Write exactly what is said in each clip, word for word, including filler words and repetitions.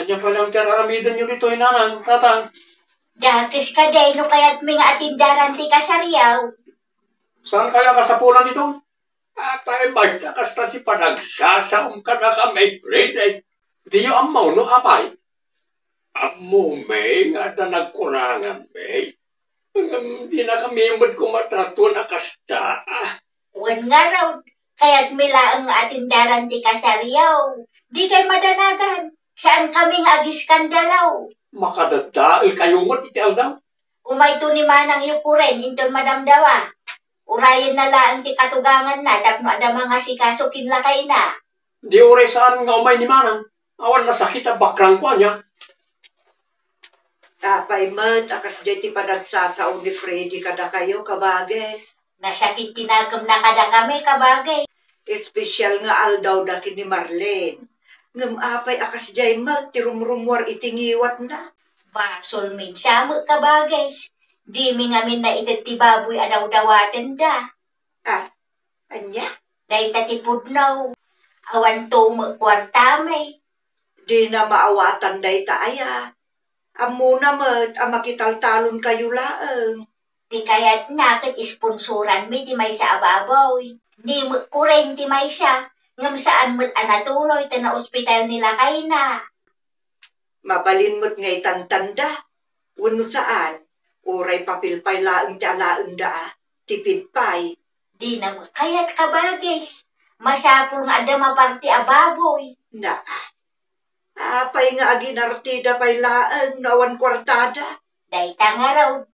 Ania pay laeng ti ar-aramidenyo ditoy, nanang, tatang? Dakes kadi no kayatmi nga atendaran ti kasariaw? Saan kaya kasapulan ditoy? Apay, mayta kasta ti panagsasaom kadakami, Freddy? Diyo ammo no apay? Ammomi nga adda nagkuranganmi. Ngem dinakami met koma tratuan a kasta. Wen ngarud, kayatmi laeng nga atendaran ti kasariaw. Dikay madanagan. Saankami nga agiskandalo. Makadadaelkayo met iti aldaw. Umayto ni manangyo Kuren inton madamdawa. Urayenna laeng ti katuganganna tapno adda mangasikaso ken lakayna. Di uray saan nga umay ni manang. Awan nasakit a bakrangko, ania? Apay met a kasdiay ti panagsasao ni Freddy kadakayo, kabages? Nasakit ti nakemna kadakami, kabages. Espesyal nga aldawda ken ni Marlene. Ngem apay a kasdiay met ti rumrumuar iti ngiwatna? Basolmin sa met, kabages. Dimi ngamin naited ti baboy a dawdawatenda. Ah, ania? Dayta ti pudno. Awanto met kuartami. Dina maawatan dayta aya. Ammona met a makitaltalonkayo laeng. Ti kayatna ket isponsoranmi ti maysa a baboy. Ni met Kuren ti maysa, ngem saan met a natuloy ta naospital ni lakayna. Mabalin met nga itantanda. Wenno saan, uray papel pay laeng ti alaenda a, tipid pay. Dina met kayat, kabages. Masapul nga adda maparti a baboy. Naa. Apay nga aginartida pay laeng no awan kuartada? Dayta ngarud,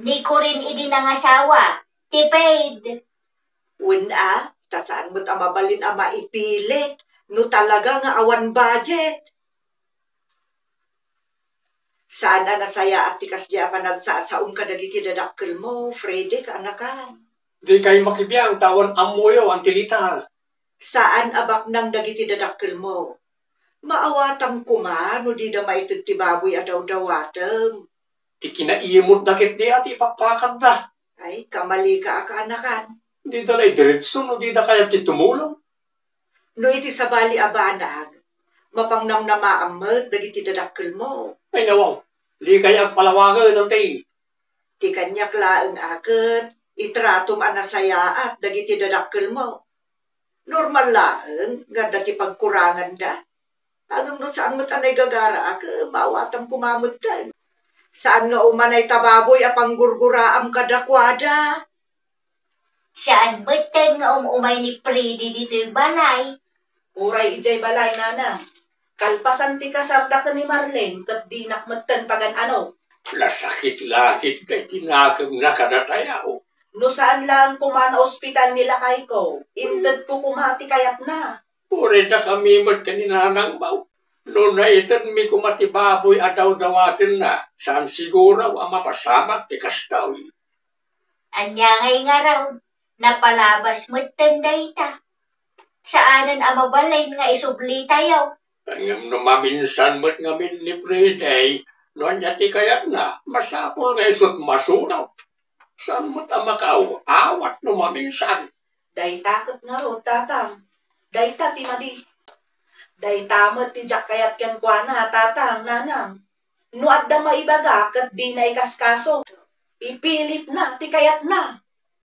ni Kuren idi nangasawa, ti paid. Wen a, ta saan met a mabalin a maipilit no talaga nga awan budget. Saan a nasayaat ti kasdiay a panagsasaom kadagiti dadakkelmo, Freddy, kaanakan? Dikay makibiang ta awan ammoyo, Auntie Lita. Saan a baknang dagiti dadakkelmo. Maawatam koma no dida maited ti baboy a dawdawatem. Ti kinaimutda ketdi a ti ipakpakadda. Ay, kamalika a kaanakan. Dida la idiretso no dida kayat ti tumulong. No iti sabali a banag, mapangnamnamaam met dagiti dadakkelmo. Ay, nawaw, dikay agpalawagen, Auntie. Ti kaniak laeng a ket itratom a nasayaat dagiti dadakkelmo. Normal laeng nga adda ti pagkuranganda. Ngem no saan met a naigagaraak, maawatam koma metten. Saan nga umanay ta baboy a panggurguraam kadakuada. Saan metten nga um-umay ni Freddy ditoy balay. Uray idiay balay, nanang. Kalpasan ti kasarda ken ni Marlene, ket dinak metten pagan-ano. Nasakit la ketdi ti nakemna kadatayo. No saan laeng koma naospital ni lakayko, intedko koma ti kayatna. Uray dakami met ken ni nanangmo. No naitedmi koma ti baboy a dawdawatenna, saan siguro a mapasamak ti kastoy. Ania ngay ngarud, napalabas metten dayta. Saanen a mabalin nga isublitayo. Ngem no maminsan met ngamin ni Freddy, no ania ti kayatna, masapul nga isut' masuno. Saan met a makaaw-awat no maminsan. Dayta ket ngarud, tatang. Dayta ti madi. Dayta met ti diak kayat kenkuana, tatang, nanang. No adda maibaga ket dina ikaskaso, ipilitna ti kayatna.